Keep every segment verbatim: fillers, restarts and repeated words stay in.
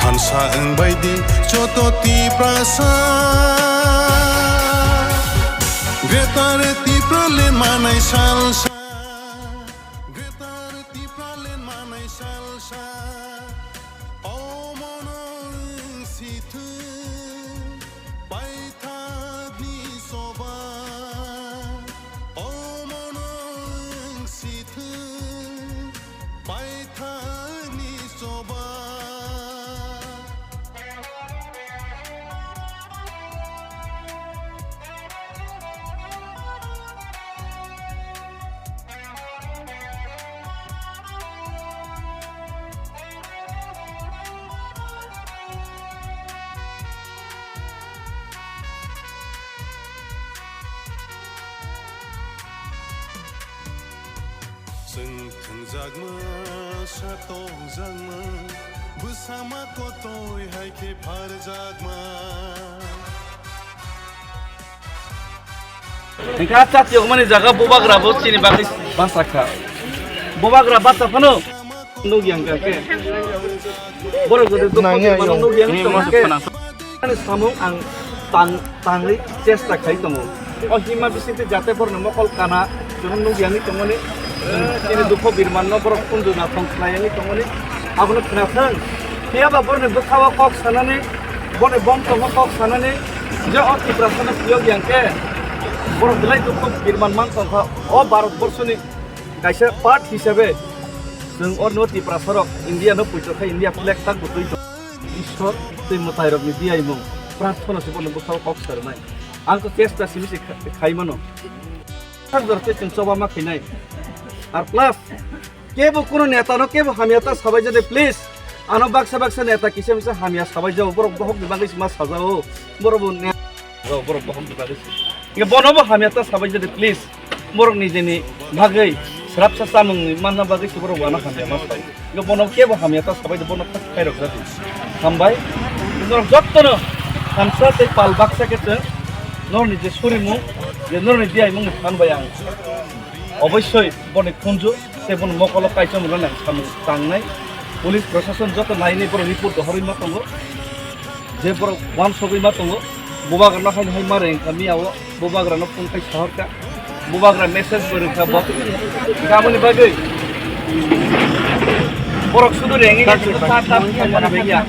Ansa wngbaidi joto Tiprasa, Greater Tipraland manai salsa, Greater Tipraland manai salsa, omono wng sithwng paithakni choba, omono wng sithwng paithakni choba. Chwng thwngjakma, satokjakma, bwsama kotoi hai khe pharjakma. Hingkhe a chati yokmani jaga bubagra bo chini bagwi basa kha. Bubagra basa phano nukya hingkha khe. Borok jodi dukho nangya mano yo. Nukya hingkha khe. Ani samung ang tang, tangwi chesta khai tongo. O hima bisingtwi jate borokni mokol kana, chwng nukya wngwi tongmani, chini dukho birmanno borok kunju nathong khlai wngwi tongmani, abono khnathang. Phiyaba borokni bwkhao kok sanani, boni bom tongo kok sanani, je o Tiprasano phiyok yang khe, borok belai dukho birman man tongkha o Bharat borshoni kaisa part hisabe. Chwng orno Tiprasarok India no puitok khe India flag tak butwi tong. Ishwar tei mwtairokni diyaimung prarthana se bono bwkhao kok sarnai. Ang to chesta simi se kha-, khai mano. Thang jora tei chwng choba ma khainai. Ar plus kebo kuno neta no kebo hamya ta sabai jade please. Ano baksa baksa neta kisa misa hamya sabai jao, borok bohok ni bagwi se ma sajao. Borok bo ne-, borok bohok ni bagwi se. Nge bono bo hamya ta sabai jade please. Borok nijeni bagwi srapsa chamung manna bagwi se borok uana hamya ma sai. Nge bono kebo hamya ta sabai de bono thak khairok jati. Hambai. Norok jottono hamsa tei pal baksa khe chwng norni je surimung, je norni diyaimung ni phan bai ang obossoi boni khunju tei boni mokolo kaichom rwnai samung tangnai. Police prosason joto nainai borok report dohorwi ma tongo. Je borok uansugwi ma tongo, bubagrano haino hai ma reng kha miyao, bubagrano phone khai sahor kha, bubagra message bo rwkha bo. Aboni bagwi borok sudu rengwi ta ta khaimani bagya.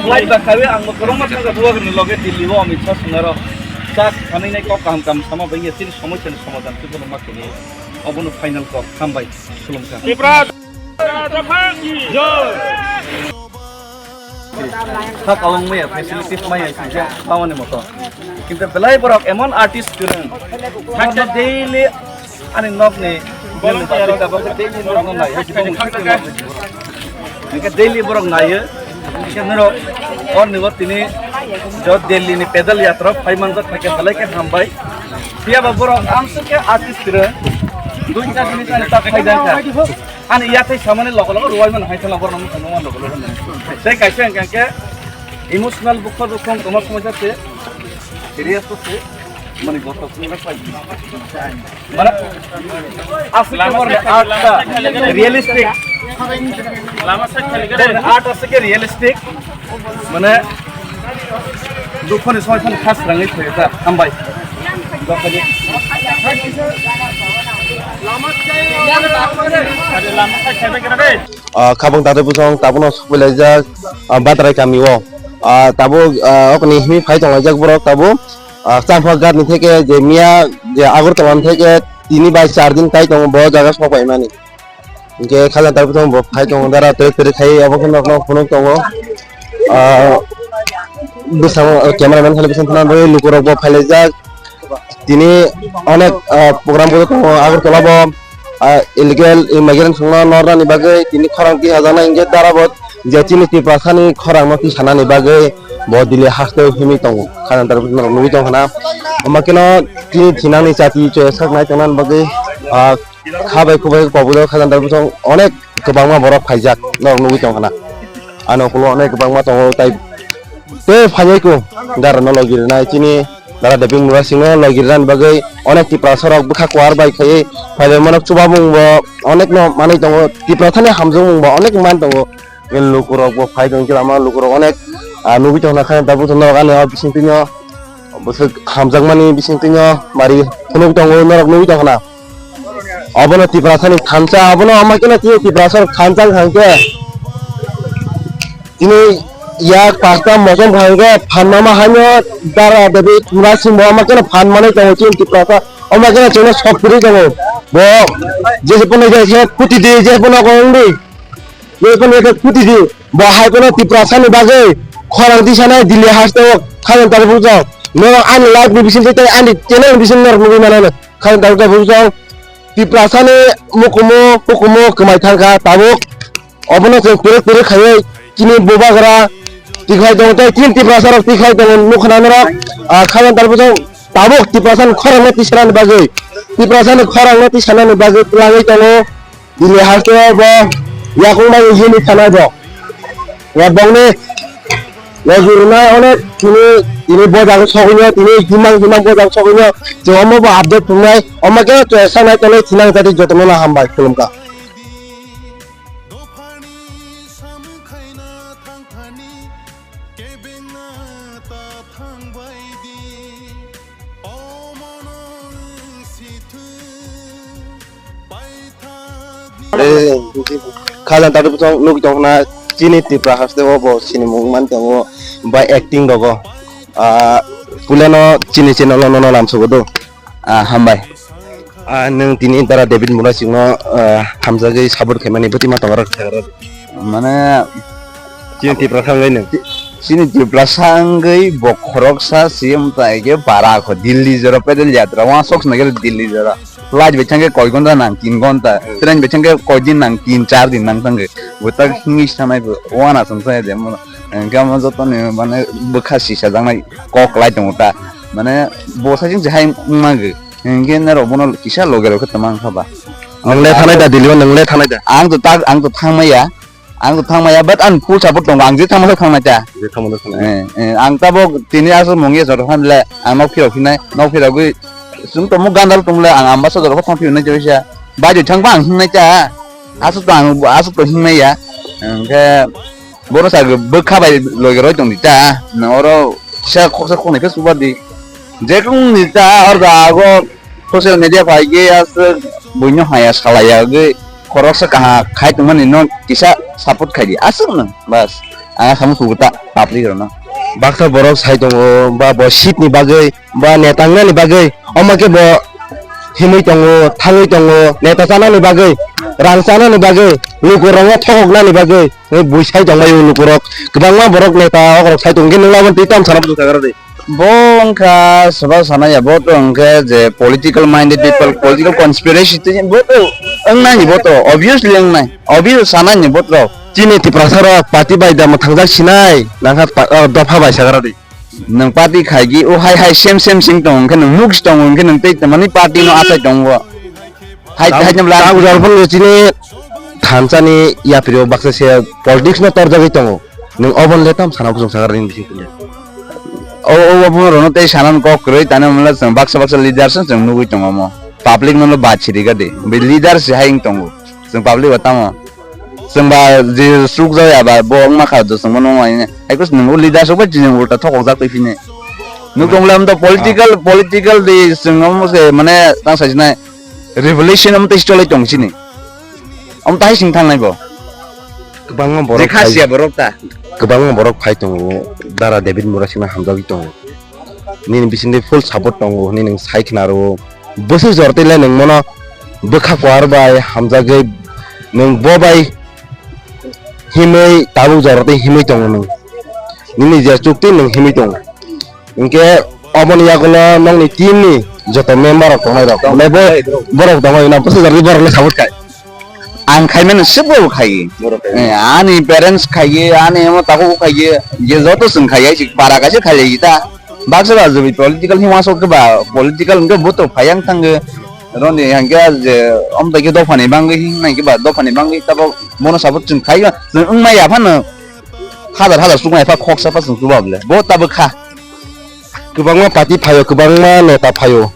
Flight ba khawi ang bo kwbangma thangkha bubagrani loge Delhi o Amit Shah swngnaro. Chak khanwi nai kok kaham kaham sama bagya chini somosya ni somadhan tei bono ma khainai. Obono final kok. Hambai. Khulumkha. Kha kawang maya facilities maya sijak bawani moto. Kintu belai borok emon artist kwrwng. Hakhe daily ani nokni daily borok nai. Hingke daily borok nayo. Hingke norok orni bo tini jo Delhi ni pedal yatra phai manjak, hingke belai khe hambai. Phiya ba borok amsuk khe artist kwrwng. Dui ta tini ta ta phai jang kha. Ani yathai samani logo logo ruwai mano hai thangla borok nang nang logo logo. Tei kaisa hingke hingke emotional bukha bukha tongma somoi se serious se mani goto sini na phai. Mana asli ke borok art ta realistic. Lama side khali gare. Borok art asli ke realistic. Mane dukhoni somoi phano khas rangwi thoi ta hambai. Dokhani. Lama side khali gare. Ah, khabang tata bwsong tabono sokpailaijak, ah, Batrai kami o. Ah, tabuk, ah, okni himi phai tonglaijak borok tabuk. Ah, Champha Ghat ni theke je miya je Agartala ni theke tini bai char din kai tongo bo jaga sok pai mani. Hingke khajang tabuk tongo bo phai tongo dara tere tere khai obo khe nok nok phunuk tongo. Ah, bwskango camera man khali bwskango thangna bagwi lukurok bo phailaijak. Tini onek, ah, program bo tongo Agartala bo, ah, illegal immigrant songno nornani bagwi tini khorang tihajaknai hingke dara bo je chini Tiprasa ni khorang no tisanani bagwi bo Delhi haste himwi tongo. Khajang tabuk norok nugwi tongkha na. Omo khe no chini thinangni chati choi sak nai tongnani bagwi, ah, kha bai kubai kobudo khajang tabuk onek kwbangma borok phaijak norok nugwi tongkha na. Ano ulo onek kwbangma tongo tai. Tei phaibai ko dara no logi rwnai chini dara Debing Murasing no logi rwnani bagwi onek Tiprasa rok bwkha kuar bai khaiwi phaibai mano chubamung bo onek no manwi tongo, Tiprasa ni hamjakmung bo onek man tongo. Lukurok bo phai tong khe lama lukurok onek, ah, nugwi tong kha, tabuk norok ani o bising twino bwswk hamjakmani bising twino mari phunuk tongo, norok nugwi tong kha na. Obono Tiprasani thansa, obono ama khe na tini Tiprasani thansa wngkha hwnkhe. Tini yak pasta mosom kha hwnkhe phan mama haino dara debi tuna simo ama khe na phan manwi tongo chini Tiprasa, ama khe na chini sok kwrwi tongo. Bo je se pono je se kuti di, je pono kong di. Ye kono ye kuti di. Bo hai kono Tiprasani bagwi khorang tisanai Delhi hasteo khajan tari bujang. Norok ani live ni bising tei ani channel ni bising norok nugwi manano. Khajan tari bujang. Tiprasani mukumu, hukumu kwmai thangkha tabuk. Obono chwng kwrwk kwrwk khaiwi chini bubagra tikhai tongo tei chini Tiprasarok tikhai tongo nukha norok. Ah, khajan tari bujang tabuk Tiprasani khorangno tisanani bagwi. Tiprasani khorangno tisanani bagwi twlangwi tongo. Bini haste bo yakung bai hini thanai bo. Ya bongni ya jurunai onek tini, tini bo jaga sogwino, tini himang himang bo jaga sogwino. Je omo bo update tungnai, omo khe to sanai tonai thinang jadi jotono na hambai khulumkha. Eh, khajan tari bujang nugwi tong khna chini Tripura haste o bo sinimung man tongo bai acting rogo. Ah, puleno chini channel o nono lamsogo do. Ah, hambai. Ah, nwng tini dara David Murasingno, ah, hamjagwi support khaimani bwtwi ma tongo rok. Mane, chini Tiprasa wngwi nwng? Chini Tiprasa wngwi bo khoroksa C M tai khe bara kho Delhi jora pedal yatra, uansuk se nai khe Delhi jora. Flight bai thangkhe koi ghonta nang, tin ghonta. Train bai thangkhe koi din nang, tin char din nang thangkhe. Bo tak hingwi sanai bo, uana song sai de mo. Hingke amo jotoni mane bwkha sisa jaknai kok lai tongo ta. Mane bo sai ching hai wngmagwi. Hingke norok bono kisa loge rok khe tongma wngkha ba. Nwng le thanai da Delhi o, nwng le thanai da? Ang to tak, ang to thangmaya. Ang to thangmaya, but ang full support tongo, ang je thangma thangmaya ta. Je thangma thangmaya. Eh, eh, ang tabok tini aswk mungya jora khan le, ang nok phirok hinai, nok phirogwi, chwng tongmo gandal tong le, ang ambasa jora kho thang phirnai joisa. Bai de thangba ang hingnai ta. Aswk to ang, aswk to hingnai ya. Hingke bono sa bwkha bai loge roi tong di ta. Na oro sa khoksa khonai khe subar di. Je kung ni ta or ga go social media phai ge aswk buino haya salaya ge khoroksa kaha khai tongmani no kisa support khai di. Aswk no bas. Ang samung sugu ta public rok no. Baksa borok sai tongo ba bo seat ni bagwi ba neta wngnani bagwi, omo khe bo himwi tongo, thangwi tongo, neta chanani bagwi, rang chanani bagwi, lukurokno thokoknani bagwi, bui sai tongmani lukurok, kwbangma borok neta okrok sai tongo, hwnkhe nwng abono twi tamo sana bwswk sakha rw di? Bo wngkha swba sanaya, bo to wngkhe je political minded people, political conspiracy twi bo to wngnani, bo to obviously wngnai, obvious sanani bo to. Chini Tiprasa rok party bai da mwthangjak sinai, nangkha pa-, o, dopha bai sakha rw di. Nwng party khai di, o hai hai same same sing tongo, hwnkhe nwng nuk si tongo, hwnkhe nwng tei tamani party no achai tongo. Hai, hai jemla. Tabuk jora phano chini thansa ni yapri o baksa se politics no torjagwi tongo. Nwng obo le tam sana bwswk sakha rini bising twi. O, o, o, bono rono tei sana kok kwrwi tani mwnla chwng baksa baksa leaders no chwng nugwi tongo mo. Public no lo bachiri ga di. Be leaders hai wng tongo. Chwng public o tamo. Chwng ba je suk jak ya ba bo wngma kha do chwng bono wngmani. Hai khe nwng o leader sok bai chini ulta thokok jak twi phini. Nuk tong lam do political, political de chwng omo se mane tang sai sinai revolution omo tei chole tong chini. Omo tai sing thang nai bo. Kwbangma borok phai, khasiya borok ta. Kwbangma borok phai tongo. Dara David Murasingno hamjagwi tongo. Nini bisingtwi full support tongo hwnwi nwng sai khna rwo. Bwswk jor twi le nwng mono bwkha kuar bai hamjagwi nwng bo bai himwi tabuk jor twi himwi tongo nwng. Nini je chuk twi nwng himwi tongo. Hinkhe oboni yagulo nokni team ni joto member rok tongnai rok. Tongnai. Bo-, borok tongo na bwswk jor twi borok le support khai. Ang khaimano swbo khai. Borok khai. Eh, ani parents khai, ani amo takhuk khai, je joto chwng khai, si para kaisa khai ta. Baksa ba jodi political hima sok ba political hwnkhe bo to phai yang thangwi. Roni hwnkhe je om bai khe dophani bangwi hingnai khe ba dophani bangwi tabok bono support chwng khai ba chwng wngmaya phano hazar hazar chukmaya pha khoksa pha chwng chuba bole. Bo tabok kha. Kwbangma party phaio, kwbangma neta phaio.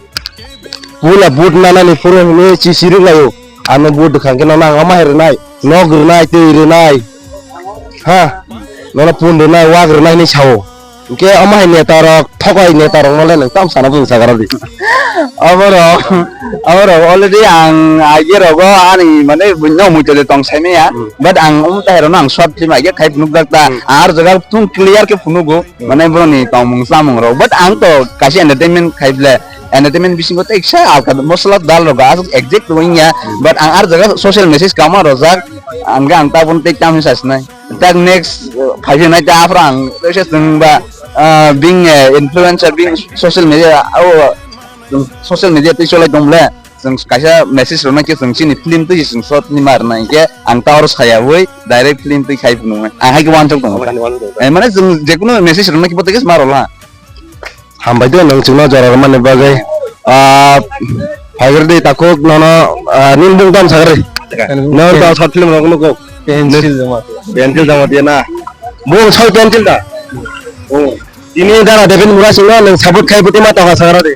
Pula vote nanani phuru hwnwi chisi rwlaio. Ano vote rwkha hwnkhe nono ang omo hai rwnai, nok rwnai, twi rwnai. Ha, nono pun rwnai, wak rwnai hinwi sao. Hwnkhe omo hai neta rok, thokoi neta rok nole nwng tam sana bwswng sagra di. Aborok, aborok already ang aige rogo ani mane buino muitu de tong saimaya. Hmm. But ang omo tahai rokno ang short film aige khai phunukjak ta. Hmm. Ang ar jaga thung clear khe phunugo. Hmm. Mane boroni tongmung samung rok. But ang to kaisa entertainment khai ble. Entertainment bisingo tei kisa alka masala dal rok aswk exact wngya. Hmm. But ang ar jaga social message kama rojak. Ang ang tabun tei tam hinwi sasnai. Tak next, uh, phai phinai ta aphra ang teisa chwng ba, uh, being a influencer, being social media, oh, chwng social media tei cholai tong le, chwng kaisa message rwna khe chwng chini film twi chwng short ni mar nai khe ang ta oro saya ui direct film twi khai phunuk nai. Ang hai khe uansuk tongo. Ang hai khe uansuk tongo. Eh, mane chwng jekunu message rwna khe bo tei khe ma rwla. Hambai de nwng chwngno jora rwmani bagwi. Ah, phaigrwdi takhuk nono, ah, nini bung tamo sagrwi. Nono tamo short film rok nugo. Pencil Jamatia. Pencil Jamatia na. Bung soi pencil da. Oh. Tini dara David Murasingno nwng support khai bwtwi ma tokha sagradi.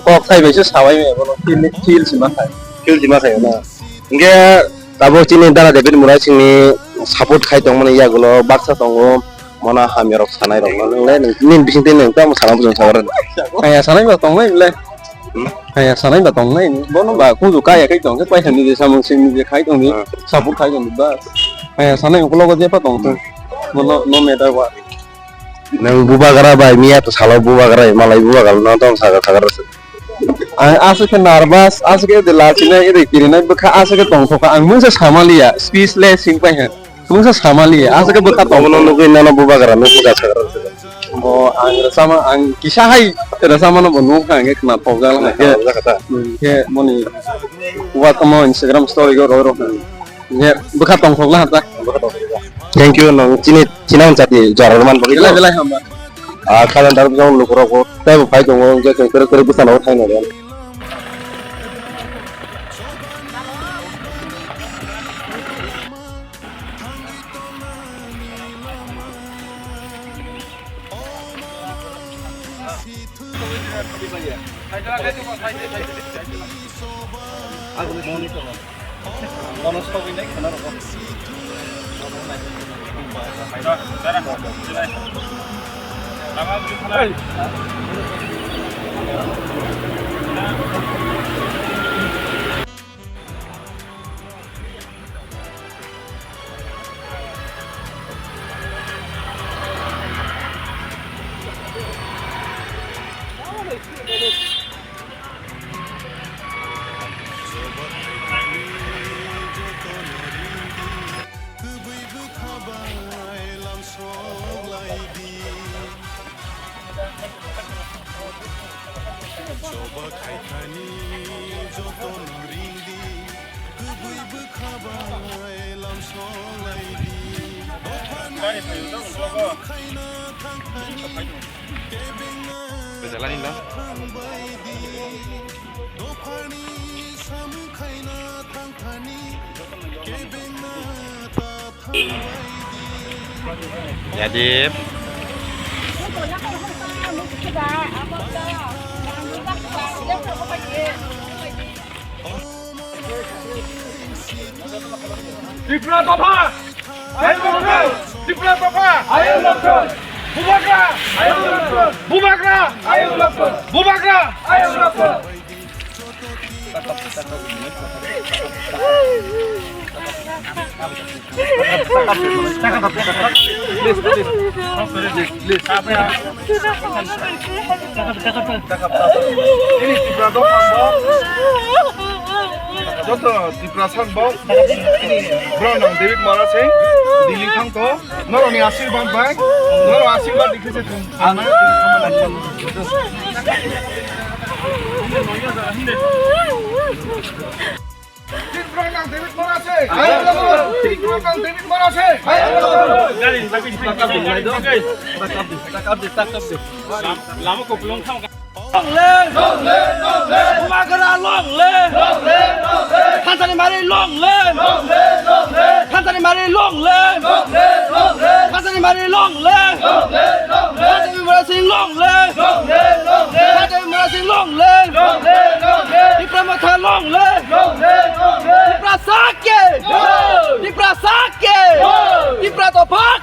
Kok sai bai se sabai me bono feel, feel sima khai. Feel sima khai na. Hingke tabuk chini dara David Murasingni support khai tongmani yagulo baksa tongo. Mona hamya rok sanai rok no nwngle nini bising twi nwng tamo sana bujung sabar. Kaya sanai ba tongnai le. Hmm? Kaya sanai ba tongnai. Bono ba kuju kaya kai tong khe paisa nije samung sing nije khai tong di. Hmm. Support khai tong di ba. Kaya sanai ulo go jepa tong tong. Bono no matter what. Nwng bubagra bai miya to salo bubagra malai bubagra no tong sagar sagar. Ang aswk khe nervous, aswk khe de lachinai, de kirinai, bwkha aswk khe tongthokha. Ang mungsa samaliya, speechless wng paikha. Mungsa samaliya, aswk khe bwkha tongthokha. Omono nugwi nono bubagra, nukgo da sagra. Bo ang rwchapma, ang kisa hai rwchapmano bo nukha, ang khe khna thokjak lai khe. Khna thokjak kha ta. Hmm, khe boni uathamo Instagram story o roi rokha. Ye, bwkha tongthok la ta. Thank you, nang chini, chini ang chati jora rwman bagwi. Belai, belai hamba. Ah, khajan darok jong lukurok bo tei bo phai tongo, hwnkhe chwng kwrwk kwrwk bwsano thaino rw. Choba khaithani jotono ringdi, kwbwi bwkha bai lamsok laidi. Dophani samung khaina thangthani, kebengna thangbaidi. Dophani samung khaina thangthani, kebengna ta thangbaidi. Yadip. Tripura dopha! Ayang dopha! Tripura dopha! Ayang dopha! Bubagra! Ayang dopha! Bubagra! Ayang dopha! Bubagra! Ayang dopha! Joto Tiprasa bo, bro nang David Mara se, Delhi thang to, norok ni asirwad bai, norok asirwad dikhe se thung. Tripura nang David Mara se. Tripura nang David Mara se. Lama ko pelong thang. Long live! Long live! Long live! Bubagra long live! Long live! Long live! Thansani Mari long live! Long live! Long live! Thansani Mari long live! Long live! Long live! Thansani Mari long live! Long live! Long live! Raja Bimala Singh long live! Long live! Raja Bimala Singh long live! Long live! Long live! Tipra Motha long live! Long live! Long live! Tiprasa ke! Long! Tiprasa ke! Long! Tipra Fuck!